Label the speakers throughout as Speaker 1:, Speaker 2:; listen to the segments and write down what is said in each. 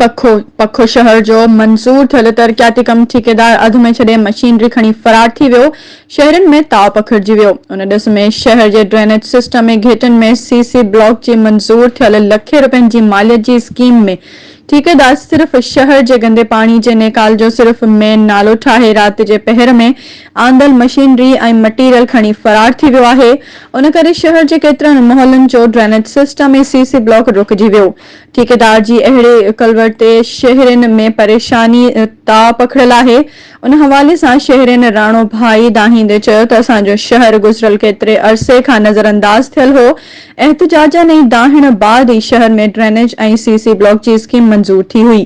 Speaker 1: پکو، پکو شهر جو منظور ٿيل ترقياتي ڪم ٺيڪيدار اڌ ۾ ڇڏي مشينري کڻي فرار ٿي ويو، شهرين ۾ تاء پکڙجي ويو. ان ڏس ۾ شهر جي ڊرينيج سسٽم ۽ گهٽين ۾ سي سي بلاڪ جي منظور ٿيل لکين روپين جي ماليت جي اسڪيم ۾ ٺيڪيدار صرف شهر جي گندي پاڻي جي نيڪال جو صرف مين نالو ٺاهي رات جي پهر ۾ آندل مشينري ۽ مٽيريل کڻي فرار ٿي ويو آهي ان ڪري شهر جي ڪيترن محلن جو ڊرينيج سسٽم ۽ سي سي بلاڪ رڪجي ويو. ٺيڪيدار جي اهڙي ڪلور تي شهرين ۾ پريشاني تاء پکڙيل آهي. ان حوالي سان شهرين راڻو ڀائي دانهيندي چيو ته اسان جو شهر گذريل ڪيتري عرصي کان نظرانداز ٿيل هو، احتجاجن ۽ دانهڻ بعد ئي شهر ۾ ڊرينيج ۽ سي سي بلاڪ جي اسڪيم منظور ٿي هئي،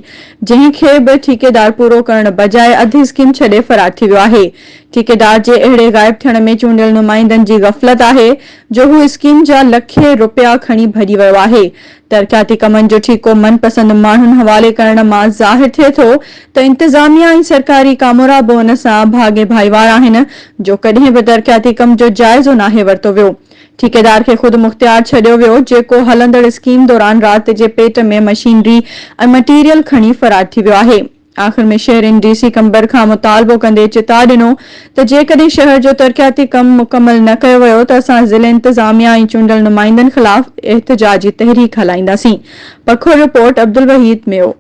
Speaker 1: جنهن کي به ٺيڪيدار پورو ڪرڻ بجاء اڌ اسڪيم ڇڏي فرار ٿي ويو آهي. ٺيڪيدار جي اهڙي غائب ٿيڻ ۾ چونڊيل نمائندن جي غفلت آهي جو هو اسڪيم جا لکين رپيا کڻي ڀڄي ويو آهي. ترقياتي ڪمن جو ٺيڪو من پسند ماڻهن حوالي ڪرڻ مان ظاهر ٿئي ٿو ته انتظاميا ۽ سرڪاري ڪامورا به ان سان ڀاڳي ڀائيوار آهن جو ڪڏهن به ترقياتي ڪم جو جائزو ناهي ورتو ويو. ٺيڪيدار کي خود مختيار ڇڏيو ويو جيڪو هلندڙ اسڪيم دوران رات جي پيٽ ۾ مشينري ۽ مٽيريل کڻي فرار ٿي ويو آهي. آخر ۾ شهرين ڊي سي قمبر کان مطالبو ڪندي چتاء ڏنو ته جيڪڏهن شهر جو ترقياتي ڪم مڪمل نه ڪيو ويو ته اسان ضلعي انتظاميا ۽ چونڊيل نمائندن خلاف احتجاجي تحريڪ هلائينداسين. پکو رپورٽ، عبدالوحيد ميو.